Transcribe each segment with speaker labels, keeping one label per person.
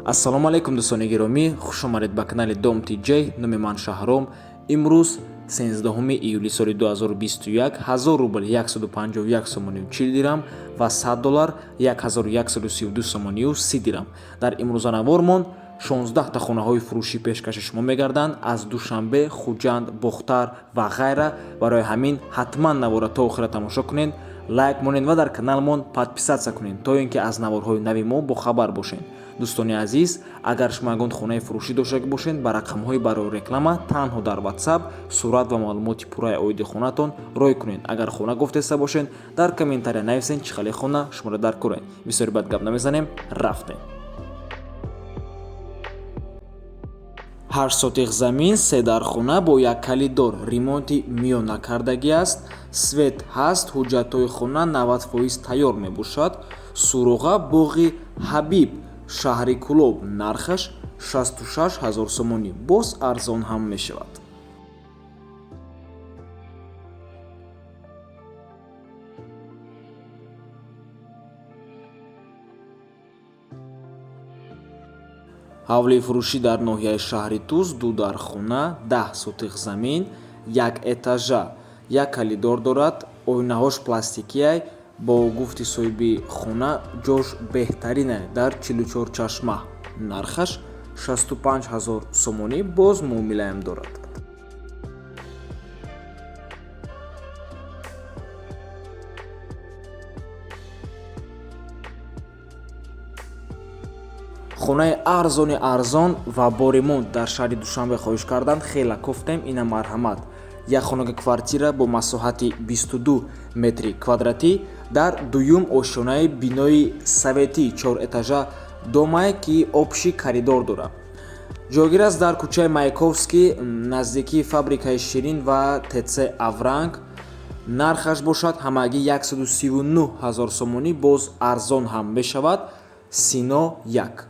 Speaker 1: Ассалому алайкум, дӯстони гиромӣ, хуш омадед ба канали Дом ТҷНоми ман Шаҳром. Имрӯз 13 июли соли 2021, 1000 рубл 151 сомонию 40 дирам ва 100 доллар 1132 сомонию 30 дирам. Дар имрӯза навормон 16 та хонаҳои фурӯшӣ пешкаши шумо мегарданд аз Душанбе, Хуҷанд, Бохтар ва ғайра. Барои ҳамин ҳатман навора то охира тамошо кунед, лайк монед ва дар каналмон подписаться кунед, то ин ки аз наворҳои нави мо бохабар бошед. Дӯстони азиз, агар шумо ягон хонаи фурӯшӣ дошта бошед, ба рақамҳои барои реклама танҳо дар WhatsApp сурат ва маълумоти пурраи оиди хонатон рой кунед. Агар хона гуфтеста бошед, дар комментария нависед, чӣ хеле хона шуморо дар куред. Бисёри бад гап намезанем, рафтем. 8 сотих замин, се дархона бо як калидор, ремонти миёна кардагӣ аст, свет ҳаст, ҳуҷҷатҳои хона 90% тайёр мебошад. Суроға: боғи Ҳабиб, шаҳри Кӯлоб. Нархаш 66 ҳазор сомонӣ, боз арзон ҳам мешавад. Ҳавлии фурӯшӣ дар ноҳияи шаҳри Тӯс, ду дархона, 10 сотих замин, як этажа, як калидор дорад, оинаҳош пластикиай. Бо гуфти соҳиби хона, ҷош беҳтаринай дар 44 чашма. Нархаш 65 ҳазор сомонӣ, боз муомилаам дорад. Хонаи арзони арзон ва бо ремонт дар шаҳри Душанбе хоҳиш карданд, хела кофтем, ина марҳамат. Як хонага квартира бо масоҳати 22 метри квадратӣ дар дуюм ошёнаи бинои советӣ, чор этажа домае, ки общий коридор дорад. Ҷойгир аст дар кӯчаи Маяковский, наздикии фабрикаи Ширин ва ТЦ Авранг. Нархаш бошад ҳамагӣ 139 ҳазор сомонӣ, боз арзон ҳам мешавад. Сино 1.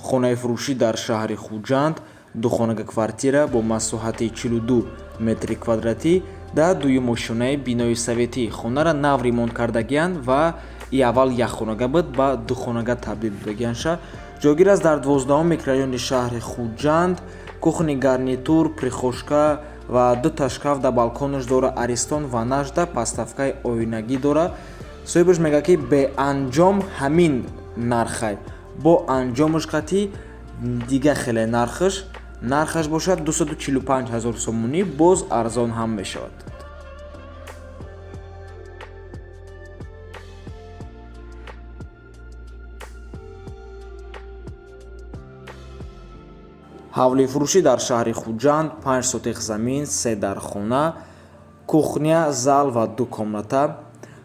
Speaker 1: Хонаи фурӯшӣ дар шаҳри Хуҷанд, духонага квартира бо масоҳати 42 метри квадратӣ дар дуюм ошёнаи бинои советӣ. Хонара нав ремонт кардагиянд ва и аввал якхонага буд, ба духонага табдил додагиянша. Ҷойгир аст дар 12-ум микрорайони шаҳри Хуҷанд. Кухни гарнитур, прихожка ва дута шкаф дар балконаш дора, Аристон ва нажда, подставкаи оинагӣ дора. Соҳибаш мегӯяд, ки беанҷом ҳамин нархай, бо анҷомаш қатӣ дига хеле нархаш. Нархаш бошад 245 ҳазор сомонӣ, боз арзон ҳам мешавад. Ҳавлии фурӯшӣ дар шаҳри Хуҷанд, 5 сотих замин, се дархона, кухня, зал ва ду комната,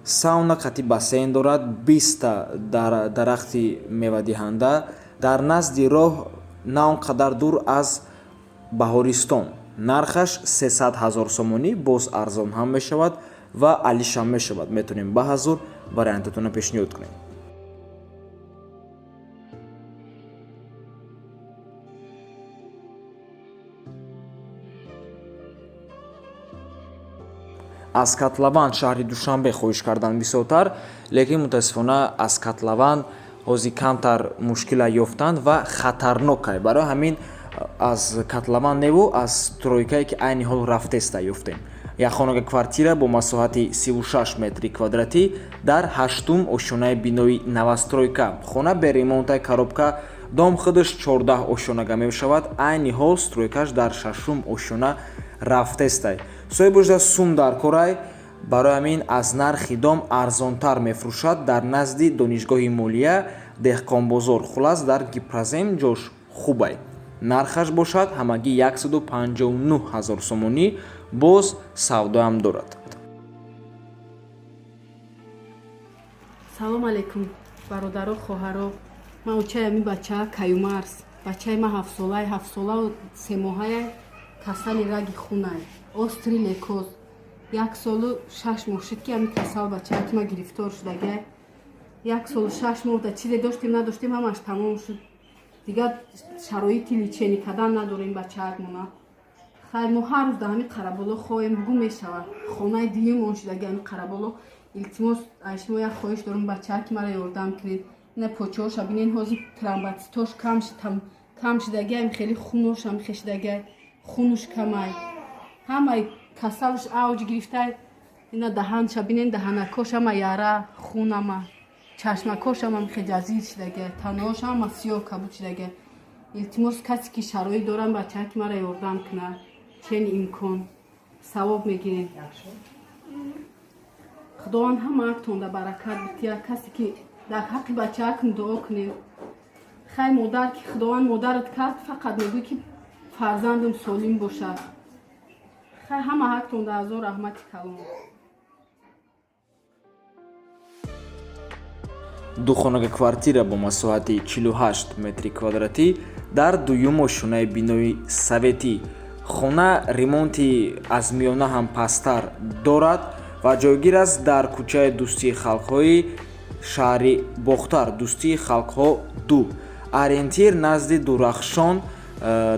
Speaker 1: сауна қати бассейн дорад, 20-та дарахти мевадиҳанда, дар назди роҳ, на он қадар дур аз Баҳористон. Нархаш 300 ҳазор сомонӣ, боз арзон ҳам мешавад ва алишам мешавад. Метавонем ба ҳазур вариантатонро пешниҳод кунем. Аз Котлован, шаҳри Душанбе хоҳиш кардан бисёртар, лекин мутаассифона аз Котлован ҳозир камтар мушкила ёфтанд ва хатарнокай. Барои ҳамин аз Котлован неву аз стройкае, ки айни ҳол рафтеста, ёфтем. Як хонага квартира бо масоҳати 36 метри квадратӣ дар ҳаштум ошёнаи бинои новостройка. Хона бе ремонтай, коробка дом. Худаш 14 ошёнага мешавад, айни ҳол стройкаш дар шашум ошёна рафтестай. Соҳибашда сум дар корай, барои ҳамин аз нархи дом арзонтар мефурӯшад. Дар назди донишгоҳи молия, Деҳқонбозор, хулас, дар Гипрозем ҷош хубай. Нархаш бошад ҳамагӣ 159 ҳазор сомонӣ, боз савдоам дорад.
Speaker 2: Салом алейкум, бародаро, хоҳаро. Ман очаи ҳамин бача Каюмарс. Бачаи ман 7-солаи, 7-солаву 3 моҳая, касали раги хунай, острый лейкоз. 1 солу 6 моҳ шуд, ки ҳамин касал бачаак ма гирифтор шудагай. 1 солу 6 моҳ да чизе доштем, надоштем, ҳамаш тамом шуд. Дигар шароити лечение кардан надорем бачаакмона. Хай, мо ҳар рӯз дар ҳамин Қараболо хоҳем, гум мешавад. Хонаи дуюм он шудаги ҳамин Қараболо. Илтимос, аз шумо як хоҳиш дорам, бачаҳа, ки мара ёрдам кунед. Ина почаҳоша бинен, ҳозир тромбоцитош кам шудаги, ҳам хеле хунош ҳам хешдаги, хунуш камай, ҳамаи касалш авҷ гирифтай. Ина даҳанша бинен, даҳанакош ҳама яра, хун, ама чашмакош ҳама хеҷазир шудаги, танош ҳама сиёҳ кабуд шудаги. Илтимос, касе ки шароит дорам, бачаҳа, ки мара ёрдам кунад, чени имкон савоб мегирем. Худованд ҳамаактонда баракат бития. Касе ки дар ҳаққи бачаакм дуо кунем. Хай, модар ки Худованд модарат кард, фақат мегӯй, ки фарзандам солим бошад. Хай, ҳама ҳақтонда ҳазор раҳмати калон.
Speaker 1: Духонага квартира бо масоҳати 48 метри квадратӣ дар дуюм ошёнаи бинои советӣ. Хона ремонти аз миёна ҳам пасттар дорад ва ҷойгир аст дар кӯчаи Дӯстии халқҳои шаҳри Бохтар, Дӯстии халқҳо 2, ориентир назди Дурахшон,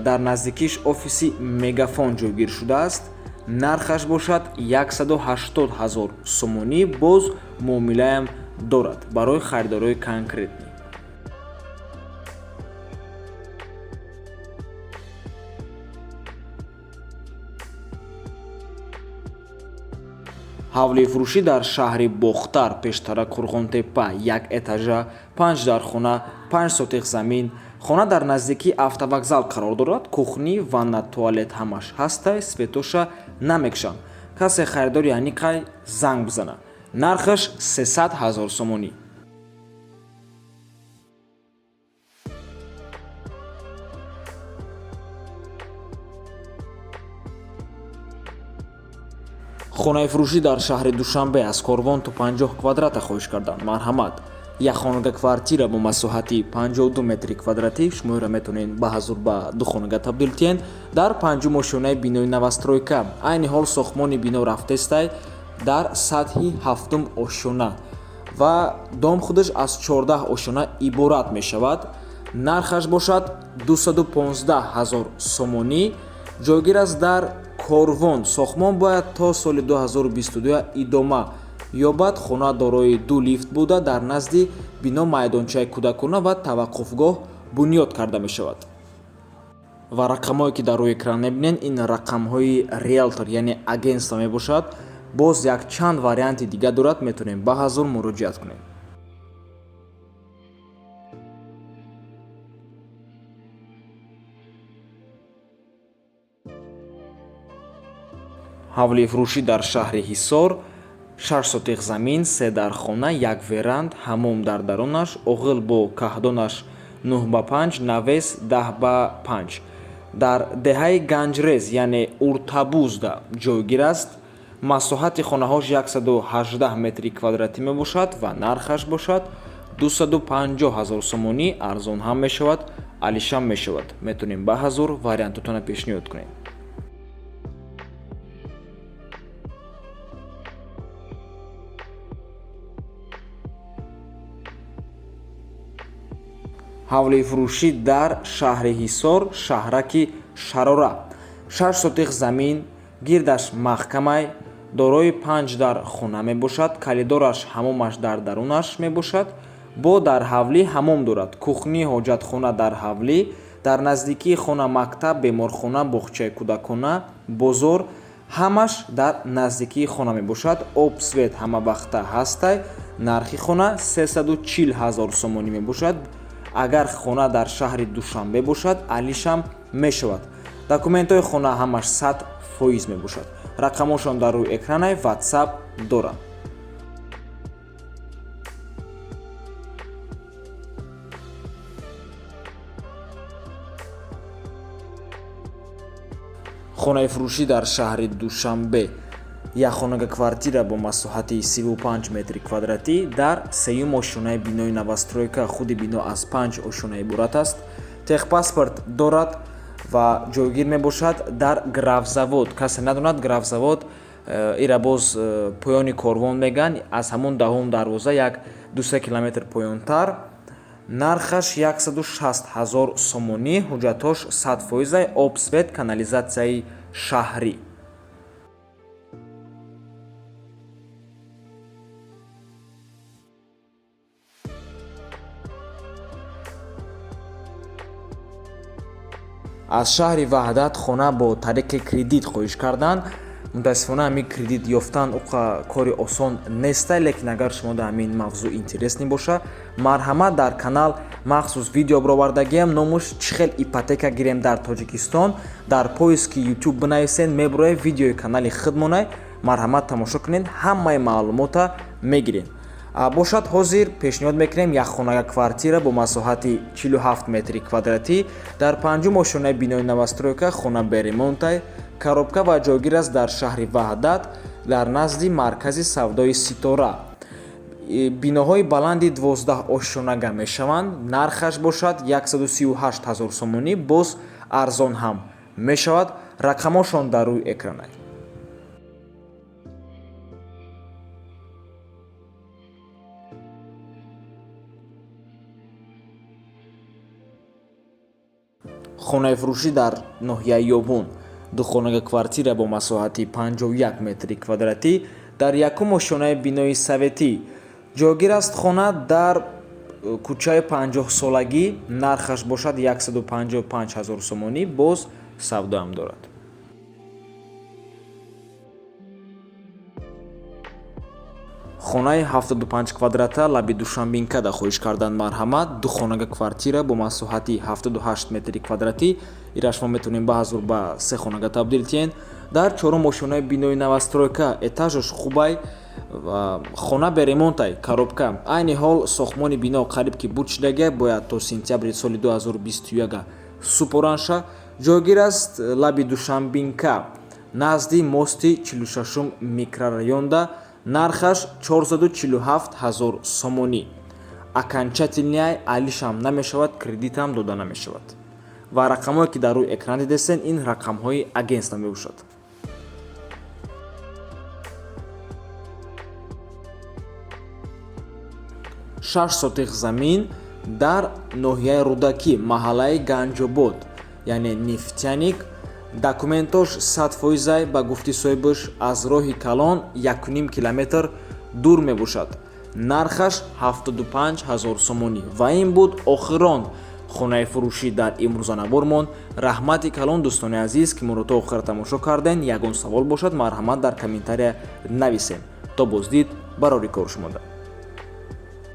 Speaker 1: дар наздикиш офиси Мегафон ҷойгир шудааст. Нархаш бошад 180 ҳазор сомонӣ, боз муомилаам дорад барои харидорои конкретный. Ҳавлии фурӯшӣ дар шаҳри Бохтар, пештара Қурғонтеппа, як этажа, панҷ дархона, 5 сотих замин. Хона дар наздикии автовокзал қарор дорад. Кухни, ванна, туалет ҳамаш ҳастай, светоша намекушанд. Касе харидори аниқай, занг бизана. Нархаш 300 ҳазор сомонӣ. Хонаи фурӯшӣ дар шаҳри Душанбе, аз Корвон то 50 квадрата хоҳиш карданд. Марҳамат, як хонага квартира бо масоҳати 52 метри квадратӣ. Шуморо метавонед ба ҳазур ба ду хонага табдил диҳед дар панҷум ошёнаи бинои новостройка. Айни ҳол сохтмони бино рафтестай дар сатҳи ҳафтум ошёна ва дом худаш аз 14 ошёна иборат мешавад. Нархаш бошад 215 ҳазор сомонӣ. Ҷойгир аст дар Корвон. Сохтмон бояд то соли 2022 идома ёбад. Хона дорои ду лифт буда, дар назди бино майдончаи кӯдакона ва таваққуфгоҳ бунёд карда мешавад. Ва рақамҳое, ки дар рӯи экран мебинед, ин рақамҳои риелтор, яъне агентство мебошад. Боз якчанд варианти дига дорад, метавонем ба ҳазур муроҷиат кунем. Ҳавлии фурӯшӣ дар шаҳри Ҳисор, 6 сотих замин, се дархона, як веранд, ҳамом дар дарунаш, оғил бо каҳдонаш 9 ба 5, навес 10 ба 5, дар деҳаи Ганҷрез, яъне Уртабузда ҷойгир аст. Масоҳати хонаҳош 118 метри квадратӣ мебошад ва нархаш бошад 250 ҳазор сомонӣ. Арзон ҳам мешавад, алишам мешавад. Метавонем ба ҳазур вариантотона пешниҳод кунем. Ҳавлии фурӯшӣ дар шаҳри Ҳисор, шаҳраки Шарора, 6 сотих замин, гирдаш маҳкамай, дорои панҷ дар хона мебошад. Калидораш ҳамомаш дар дарунаш мебошад. Бо дар ҳавлӣ ҳамом дорад, кухни, ҳоҷатхона дар ҳавлӣ. Дар наздикии хона мактаб, беморхона, боғчаи кӯдакона, бозор ҳамаш дар наздикии хона мебошад. Об, свет ҳама вақта ҳастай. Нархи хона 340 ҳазор сомонӣ мебошад. Агар хона дар шаҳри Душанбе бошад, алишам мешавад. Документҳои хона ҳамаш 100% мебошад. Рақамошон дар рӯи экранай, WhatsApp доранд. Хонаи фурӯшӣ дар шаҳри Душанбе, як хонага квартира бо масоҳати 35 метри квадратӣ дар сеюм ошёнаи бинои новостройка. Худи бино аз панҷ ошёна иборат аст. Техпаспорт дорад ва ҷойгир мебошад дар Графзавод. Касе надонад Графзавод, ира боз поёни Корвон мегӯянд, аз ҳамон даҳум дарвоза як дусе километр поёнтар. Нархаш 160 ҳазор сомонӣ. Ҳуҷҷатҳош 100%, об, свет, канализатсияи. шаҳрӣ. Аз шаҳри Ваҳдат хона бо тариқи кредит хоҳиш карданд. Мутаассифона, ҳамин кредит ёфтан уқа кори осон неста, лекин агар шумо дар ҳамин мавзӯъ интересный боша, марҳамат, дар канал махсус видео баровардагиам, номуш «Чӣ хел ипотека гирем дар Тоҷикистон». Дар поиски YouTube бинависен, мебуроед, видеои канали худмонай, марҳамат, тамошо кунед, ҳамаи маълумота мегиред. Бошад, ҳозир пешниҳод мекунем якхонага квартира бо масоҳати 47 метри квадратӣ дар панҷум ошёнаи бинои новостройка. Хона бе ремонтай, коробка ва ҷойгир аст дар шаҳри Ваҳдат, дар назди маркази савдои Ситора. Биноҳои баланди 12 ошёнага мешаванд. Нархаш бошад 138 ҳазор сомонӣ, боз арзон ҳам мешавад. Рақамошон дар рӯи экранай. Хонаи фурӯшӣ дар ноҳияи Ёвун, духонага квартира бо масоҳати 51 метри квадратӣ дар якум ошёнаи бинои советӣ ҷойгир аст. Хона дар кӯчаи 50-солагӣ. Нархаш бошад 155 ҳазор сомонӣ, боз савдоам дорад. Хонаи 75 квадрата лаби Душанбинкада хоҳиш кардан, марҳамат. Духонага квартира бо масоҳати 78 метри квадратӣ, ира шумо метавонем ба ҳазур ба се хонага табдил тиҳен, дар чорум ошёнаи бинои новостройка. Этажаш хубай, хона бе ремонтай, коробка. Айни ҳол сохтмони бино қариб ки буд шудагия, бояд то сентябри соли 2021 супоранша. Ҷойгир аст лаби Душанбинка, назди мости 46-ум микрорайонда. Нархаш 447 ҳазор сомонӣ, окончательный, алишам намешавад, кредитам дода намешавад. Ва рақамҳое, ки дар рӯи экран дидестен, ин рақамҳои агентство мебошад. 6 сотих замин дар ноҳияи Рӯдакӣ, маҳаллаи Ганҷобод, яъне Нефтяник. Документош 100%-ай. Ба гуфти соҳибаш, аз роҳи калон 1,5 километр дур мебошад. Нархаш 75 ҳазор сомонӣ. Ва ин буд охирон хонаи фурӯшӣ дар имрӯзанабормон. Раҳмати калон, дӯстони азиз, ки моро то охира тамошо карден. Ягон савол бошад, марҳамат, дар комментария нависем. То боздид, барори кор шумода.